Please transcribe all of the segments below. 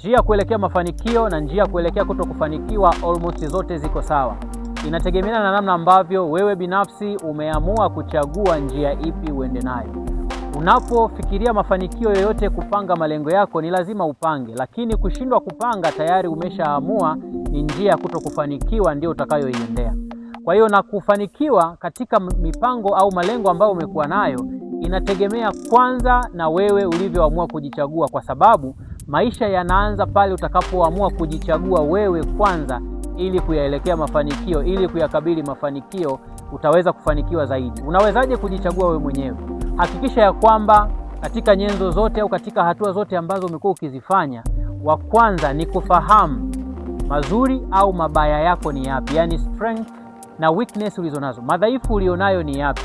Njia kuelekea mafanikio na njia kuelekea kutokufanikiwa almost zote ziko sawa. Inategemeana na namna ambavyo wewe binafsi umeamua kuchagua njia ipi uende nayo. Unapofikiria mafanikio yoyote, kupanga malengo yako ni lazima upange, lakini kushindwa kupanga, tayari umeshaamua ni njia ya kutokufanikiwa ndio utakayoiendea. Kwa hiyo na kufanikiwa katika mipango au malengo ambayo umekuwa nayo inategemea kwanza na wewe ulivyoamua kujichagua, kwa sababu maisha yanaanza pale utakapoamua kujichagua wewe kwanza, ili kuyaelekea mafanikio, ili kuyakabili mafanikio, utaweza kufanikiwa zaidi. Unawezaje kujichagua wewe mwenyewe? Hakikisha ya kwamba katika nyenzo zote au katika hatua zote ambazo umekuwa ukizifanya, wa kwanza ni kufahamu mazuri au mabaya yako ni yapi, yaani strength na weakness ulizonazo, madhaifu ulionayo ni yapi.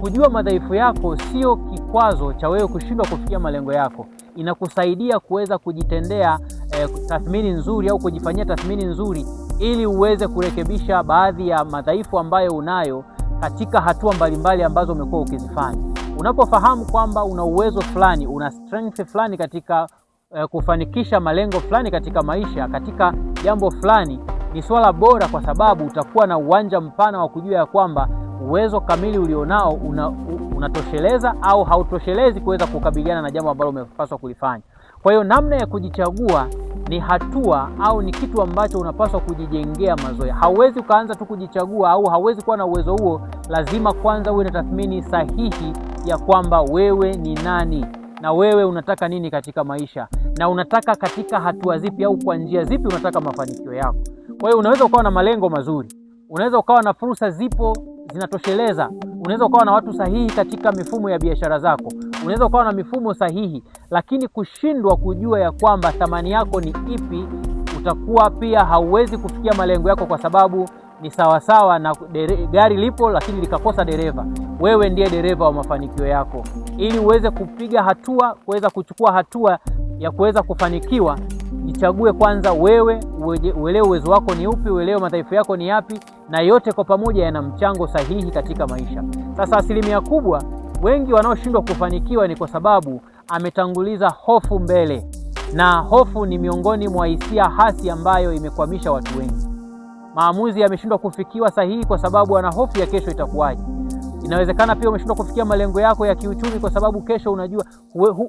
Kujua madhaifu yako sio kikwazo cha wewe kushindwa kufikia malengo yako, inakusaidia kuweza kujitendea tathmini nzuri au kujifanyia tathmini nzuri ili uweze kurekebisha baadhi ya madhaifu ambayo unayo katika hatua mbalimbali ambazo umekuwa ukizifanya. Unapofahamu kwamba una uwezo fulani, una strength fulani katika kufanikisha malengo fulani katika maisha, katika jambo fulani, ni swala bora, kwa sababu utakuwa na uwanja mpana wa kujua ya kwamba uwezo kamili ulionao unatosheleza au hautoshelezi kuweza kukabiliana na jambo ambalo umepaswa kulifanya. Kwa hiyo namna ya kujichagua ni hatua au ni kitu ambacho unapaswa kujijengea mazoea. Hauwezi ukaanza tu kujichagua au hauwezi kuwa na uwezo huo, lazima kwanza uwe na tathmini sahihi ya kwamba wewe ni nani na wewe unataka nini katika maisha na unataka katika hatua zipi au kwa njia zipi unataka mafanikio yako. Kwa hiyo unaweza ukawa na malengo mazuri, unaweza ukawa na fursa zipo zinatosheleza, unaweza ukawa na watu sahihi katika mifumo ya biashara zako, unaweza ukawa na mifumo sahihi, lakini kushindwa kujua ya kwamba thamani yako ni ipi, utakuwa pia hauwezi kufikia malengo yako, kwa sababu ni sawasawa na gari lipo lakini likakosa dereva. Wewe ndiye dereva wa mafanikio yako. Ili uweze kupiga hatua, kuweza kuchukua hatua ya kuweza kufanikiwa, jichague kwanza wewe, uelewe uwezo wako ni upi, uelewe madhaifu yako ni yapi, na yote kwa pamoja yana mchango sahihi katika maisha. Sasa asilimia kubwa, wengi wanaoshindwa kufanikiwa ni kwa sababu ametanguliza hofu mbele, na hofu ni miongoni mwa hisia hasi ambayo imekwamisha watu wengi. Maamuzi yameshindwa kufikiwa sahihi kwa sababu ana hofu ya kesho itakuwaje. Inawezekana pia umeshindwa kufikia malengo yako ya kiuchumi kwa sababu kesho unajua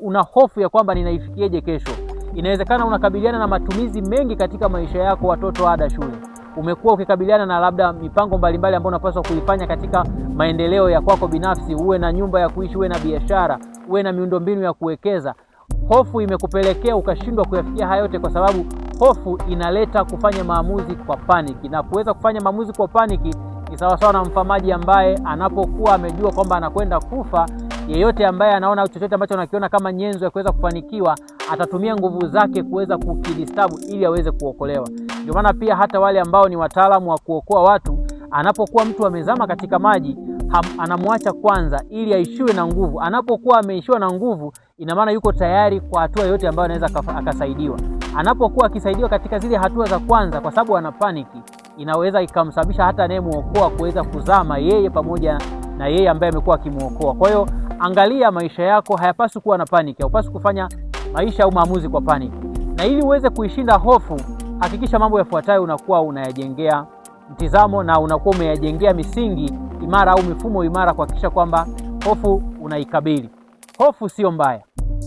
una hofu ya kwamba ninaifikieje kesho. Inawezekana unakabiliana na matumizi mengi katika maisha yako, watoto, ada shule. Umekuwa ukikabiliana na labda mipango mbalimbali ambayo unapaswa kuifanya katika maendeleo ya kwako binafsi, uwe na nyumba ya kuishi, uwe na biashara, uwe na miundombinu ya kuwekeza. Hofu imekupelekea ukashindwa kuyafikia haya yote, kwa sababu hofu inaleta kufanya maamuzi kwa paniki, na kuweza kufanya maamuzi kwa paniki ni sawasawa na mfamaji ambaye anapokuwa amejua kwamba anakwenda kufa, yeyote ambaye anaona chochote ambacho anakiona kama nyenzo ya kuweza kufanikiwa atatumia nguvu zake kuweza kukidistabu ili aweze kuokolewa. Ndio maana pia hata wale ambao ni wataalamu wa kuokoa watu, anapokuwa mtu amezama katika maji anamwacha kwanza ili aishiwe na nguvu. Anapokuwa ameishiwa na nguvu, ina maana yuko tayari kwa hatua yoyote ambayo anaweza akasaidiwa. Anapokuwa akisaidiwa katika zile hatua za kwanza, kwa sababu ana paniki, inaweza ikamsababisha hata anayemuokoa kuweza kuzama yeye pamoja na yeye ambaye amekuwa akimuokoa. Kwa hiyo angalia maisha yako hayapaswi kuwa na paniki, haupaswi kufanya maisha au maamuzi kwa paniki. Na ili uweze kuishinda hofu, hakikisha mambo yafuatayo unakuwa unayajengea mtizamo na unakuwa umeyajengea misingi imara au mifumo imara kuhakikisha kwamba hofu unaikabili. Hofu sio mbaya,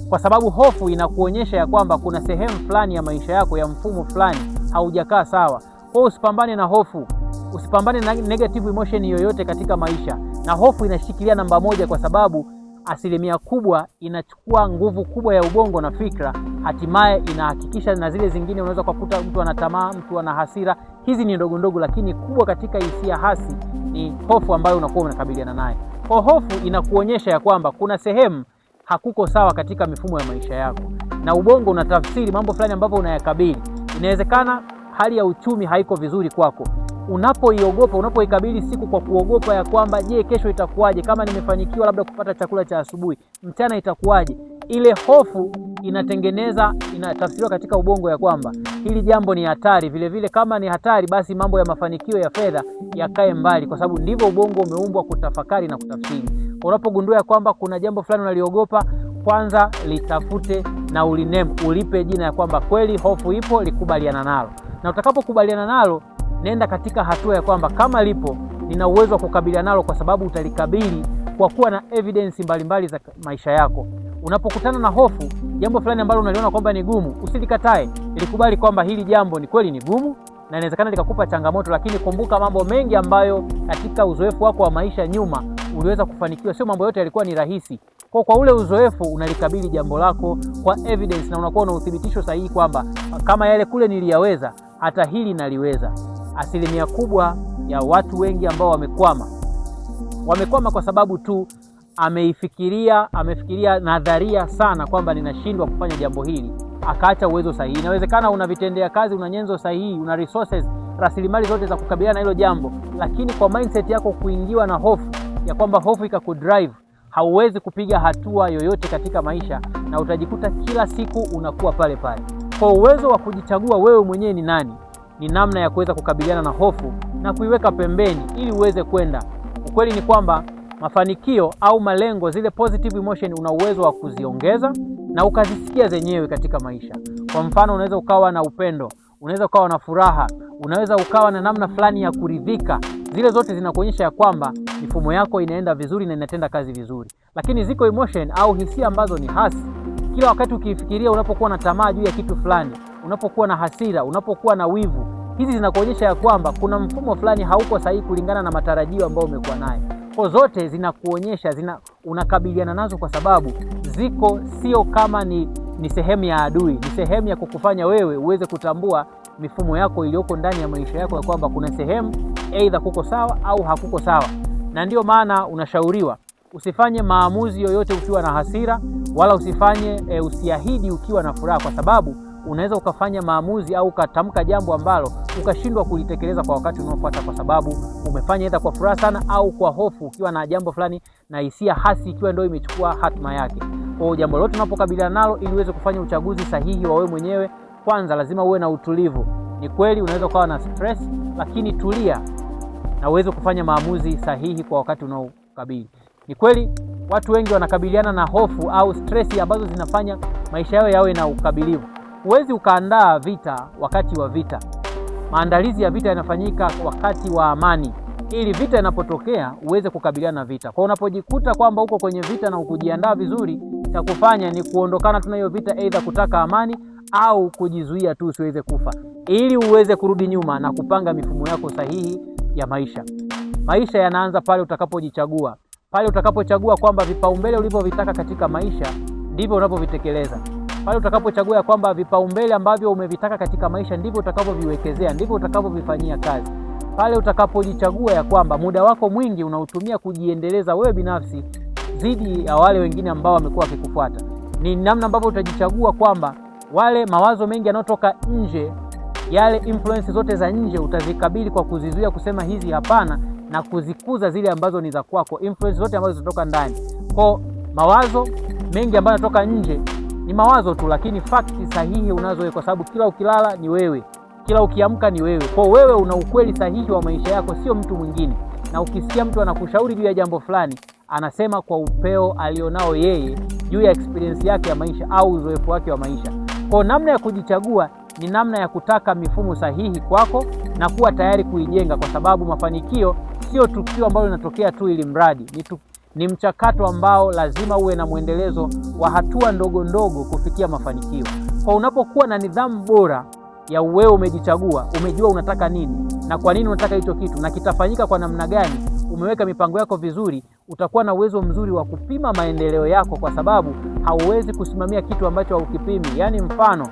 kwa sababu hofu inakuonyesha ya kwamba kuna sehemu fulani ya maisha yako ya mfumo fulani haujakaa sawa. Kwa hiyo usipambane na hofu, usipambane na negative emotion yoyote katika maisha, na hofu inashikilia namba moja kwa sababu asilimia kubwa inachukua nguvu kubwa ya ubongo na fikra, hatimaye inahakikisha na zile zingine. Unaweza kukuta mtu ana tamaa, mtu ana hasira. Hizi ni ndogo ndogo, lakini kubwa katika hisia hasi ni hofu ambayo unakuwa unakabiliana nayo. Kwa hofu inakuonyesha ya kwamba kuna sehemu hakuko sawa katika mifumo ya maisha yako, na ubongo unatafsiri mambo fulani ambavyo unayakabili. Inawezekana hali ya uchumi haiko vizuri kwako. Unapoiogopa, unapoikabili siku kwa kuogopa ya kwamba je, kesho itakuwaje? Kama nimefanikiwa labda kupata chakula cha asubuhi, mchana itakuwaje? Ile hofu inatengeneza, inatafsiriwa katika ubongo ya kwamba hili jambo ni hatari. Vile vile kama ni hatari, basi mambo ya mafanikio ya fedha yakae mbali, kwa sababu ndivyo ubongo umeumbwa kutafakari na kutafsiri. Unapogundua ya kwamba kuna jambo fulani unaliogopa, kwanza litafute na uliname, ulipe jina ya kwamba kweli hofu ipo, likubaliana nalo. Na utakapokubaliana nalo, nenda katika hatua ya kwamba kama lipo, nina uwezo wa kukabiliana nalo, kwa sababu utalikabili kwa kuwa na evidence mbalimbali za maisha yako. Unapokutana na hofu, jambo fulani ambalo unaliona kwamba ni gumu, usilikatae, likubali kwamba hili jambo ni kweli ni gumu na inawezekana likakupa changamoto, lakini kumbuka mambo mengi ambayo katika uzoefu wako wa maisha nyuma uliweza kufanikiwa, sio mambo yote yalikuwa ni rahisi. Kwa ule uzoefu unalikabili jambo lako kwa evidence na unakuwa na uthibitisho sahihi kwamba kama yale kule niliyaweza, hata hili naliweza. Asilimia kubwa ya watu wengi ambao wamekwama, wamekwama kwa sababu tu amefikiria nadharia sana kwamba ninashindwa kufanya jambo hili, akaacha uwezo sahihi. Inawezekana una vitendea kazi, una nyenzo sahihi, una resources, rasilimali zote za kukabiliana na hilo jambo, lakini kwa mindset yako kuingiwa na hofu ya kwamba hofu ikakudrive, hauwezi kupiga hatua yoyote katika maisha na utajikuta kila siku unakuwa pale pale. Kwa uwezo wa kujichagua wewe mwenyewe ni nani, ni namna ya kuweza kukabiliana na hofu na kuiweka pembeni ili uweze kwenda. Ukweli ni kwamba mafanikio au malengo, zile positive emotion, una uwezo wa kuziongeza na ukazisikia zenyewe katika maisha. Kwa mfano, unaweza ukawa na upendo, unaweza ukawa na furaha, unaweza ukawa na namna fulani ya kuridhika. Zile zote zinakuonyesha ya kwamba mifumo yako inaenda vizuri na inatenda kazi vizuri. Lakini ziko emotion au hisia ambazo ni hasi. Kila wakati ukifikiria, unapokuwa na tamaa juu ya kitu fulani, unapokuwa na hasira, unapokuwa na wivu, hizi zinakuonyesha ya kwamba kuna mfumo fulani hauko sahihi kulingana na matarajio ambayo umekuwa nayo. Kwa zote zinakuonyesha unakabiliana nazo kwa sababu ziko, sio kama ni sehemu ya adui, ni sehemu ya kukufanya wewe uweze kutambua mifumo yako iliyoko ndani ya maisha yako, ya kwamba kuna sehemu aidha kuko sawa au hakuko sawa. Na ndio maana unashauriwa usifanye maamuzi yoyote ukiwa na hasira, wala usifanye usiahidi ukiwa na furaha, kwa sababu unaweza ukafanya maamuzi au ukatamka jambo ambalo ukashindwa kulitekeleza kwa wakati unaofuata, kwa sababu umefanya aidha kwa furaha sana au kwa hofu, ukiwa na jambo fulani na hisia hasi ikiwa ndio imechukua hatma yake. Kwa hiyo jambo lolote unapokabiliana nalo, ili uweze kufanya uchaguzi sahihi wa wewe mwenyewe, kwanza lazima uwe na utulivu. Ni kweli unaweza ukawa na stress, lakini tulia na uweze kufanya maamuzi sahihi kwa wakati unaokabili. Ni kweli watu wengi wanakabiliana na hofu au stress ambazo zinafanya maisha yao yawe na ukabilivu. Huwezi ukaandaa vita wakati wa vita. Maandalizi ya vita yanafanyika wakati wa amani, ili vita inapotokea uweze kukabiliana na vita. Kwa unapojikuta kwamba uko kwenye vita na ukujiandaa vizuri, cha kufanya ni kuondokana tu na hiyo vita, aidha kutaka amani au kujizuia tu usiweze kufa, ili uweze kurudi nyuma na kupanga mifumo yako sahihi ya maisha. Maisha yanaanza pale utakapojichagua, pale utakapochagua kwamba vipaumbele ulivyovitaka katika maisha ndivyo unavyovitekeleza. Pale utakapochagua kwamba vipaumbele ambavyo umevitaka katika maisha ndivyo utakavyoviwekezea, ndivyo utakavyovifanyia kazi. Pale utakapojichagua ya kwamba muda wako mwingi unautumia kujiendeleza wewe binafsi dhidi ya wale wengine ambao wamekuwa wakikufuata. Ni namna ambavyo utajichagua kwamba wale mawazo mengi yanayotoka nje, yale influence zote za nje utazikabili kwa kuzizuia, kusema hizi hapana, na kuzikuza zile ambazo ni za kwako, influence zote ambazo zinatoka ndani. Kwa mawazo mengi ambayo yanatoka nje ni mawazo tu, lakini fakti sahihi unazo wewe, kwa sababu kila ukilala ni wewe, kila ukiamka ni wewe. Kwa wewe una ukweli sahihi wa maisha yako, sio mtu mwingine. Na ukisikia mtu anakushauri juu ya jambo fulani, anasema kwa upeo alionao yeye juu ya experience yake ya maisha au uzoefu wake wa maisha. Kwa namna ya kujichagua ni namna ya kutaka mifumo sahihi kwako na kuwa tayari kuijenga, kwa sababu mafanikio sio tukio ambalo linatokea tu ili mradi, ni mchakato ambao lazima uwe na mwendelezo wa hatua ndogo ndogo kufikia mafanikio. Kwa unapokuwa na nidhamu bora ya wewe umejichagua, umejua unataka nini na kwa nini unataka hicho kitu na kitafanyika kwa namna gani, umeweka mipango yako vizuri, utakuwa na uwezo mzuri wa kupima maendeleo yako, kwa sababu hauwezi kusimamia kitu ambacho haukipimi. Yaani mfano,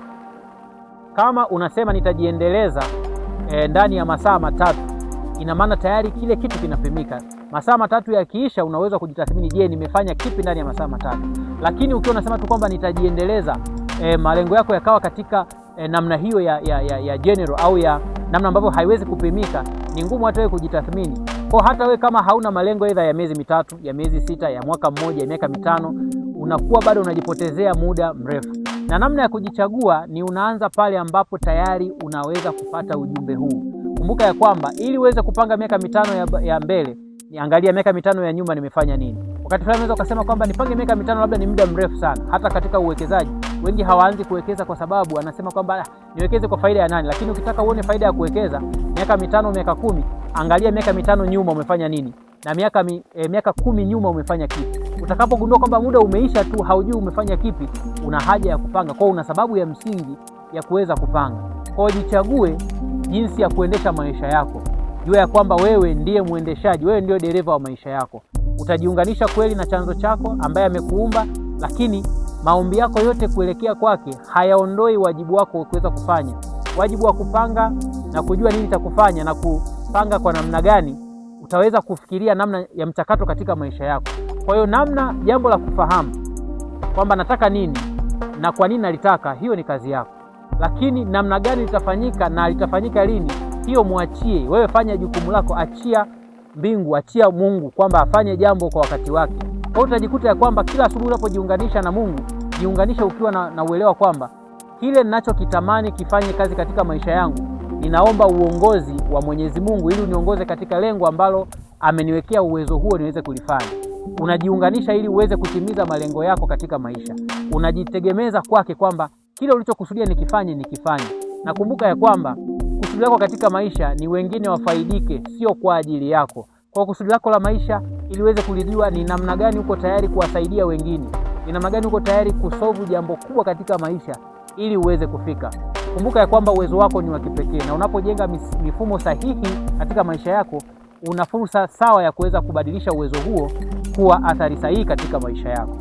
kama unasema nitajiendeleza ndani ya masaa 3, ina maana tayari kile kitu kinapimika. Masaa 3 yakiisha, unaweza kujitathmini, je, nimefanya kipi ndani ya masaa 3? Lakini ukiwa unasema tu kwamba nitajiendeleza, malengo yako yakawa katika namna hiyo ya general au ya namna ambavyo haiwezi kupimika, ni ngumu hata wewe kujitathmini. Kwa hata wewe kama hauna malengo aidha ya miezi 3, ya miezi 6, ya mwaka mmoja, ya miaka 5, unakuwa bado unajipotezea muda mrefu. Na namna ya kujichagua ni unaanza pale ambapo tayari unaweza kupata ujumbe huu. Kumbuka ya kwamba ili uweze kupanga miaka 5 ya mbele, niangalia miaka 5 ya nyuma nimefanya nini. Wakati fulani unaweza ukasema kwamba nipange miaka 5 labda ni muda mrefu sana, hata katika uwekezaji. Wengi hawaanzi kuwekeza kwa sababu anasema kwamba niwekeze kwa faida ya nani? Lakini ukitaka uone faida ya kuwekeza miaka 5, miaka 10, angalia miaka 5 nyuma umefanya nini na miaka 10 nyuma umefanya kipi. Utakapogundua kwamba muda umeisha tu, haujui umefanya kipi, una haja ya kupanga. Kwa una sababu ya msingi ya kuweza kupanga. Kwa hiyo jichague jinsi ya kuendesha maisha yako. Jua ya kwamba wewe ndiye mwendeshaji, wewe ndiye dereva wa maisha yako. Utajiunganisha kweli na chanzo chako ambaye amekuumba, lakini maombi yako yote kuelekea kwake hayaondoi wajibu wako wa kuweza kufanya. Wajibu wa kupanga na kujua nini cha kufanya na kupanga kwa namna gani utaweza kufikiria namna ya mchakato katika maisha yako. Kwa hiyo namna, jambo la kufahamu kwamba nataka nini na kwa nini nalitaka, hiyo ni kazi yako. Lakini namna gani litafanyika na litafanyika lini, hiyo mwachie wewe. Fanya jukumu lako, achia mbingu, achia Mungu kwamba afanye jambo kwa wakati wake. Kwa hiyo utajikuta ya kwamba kila asubuhi unapojiunganisha na Mungu, jiunganisha ukiwa na uelewa kwamba kile ninachokitamani kifanye kazi katika maisha yangu, ninaomba uongozi wa Mwenyezi Mungu ili uniongoze katika lengo ambalo ameniwekea uwezo huo niweze kulifanya. Unajiunganisha ili uweze kutimiza malengo yako katika maisha. Unajitegemeza kwake kwamba kile ulichokusudia nikifanye nikifanye. Na kumbuka ya kwamba kusudi lako katika maisha ni wengine wafaidike, sio kwa ajili yako. Kwa kusudi lako la maisha ili uweze kulijua ni namna gani uko tayari kuwasaidia wengine, ni namna gani uko tayari kusolve jambo kubwa katika maisha ili uweze kufika. Kumbuka ya kwamba uwezo wako ni wa kipekee, na unapojenga mifumo sahihi katika maisha yako, una fursa sawa ya kuweza kubadilisha uwezo huo kuwa athari sahihi katika maisha yako.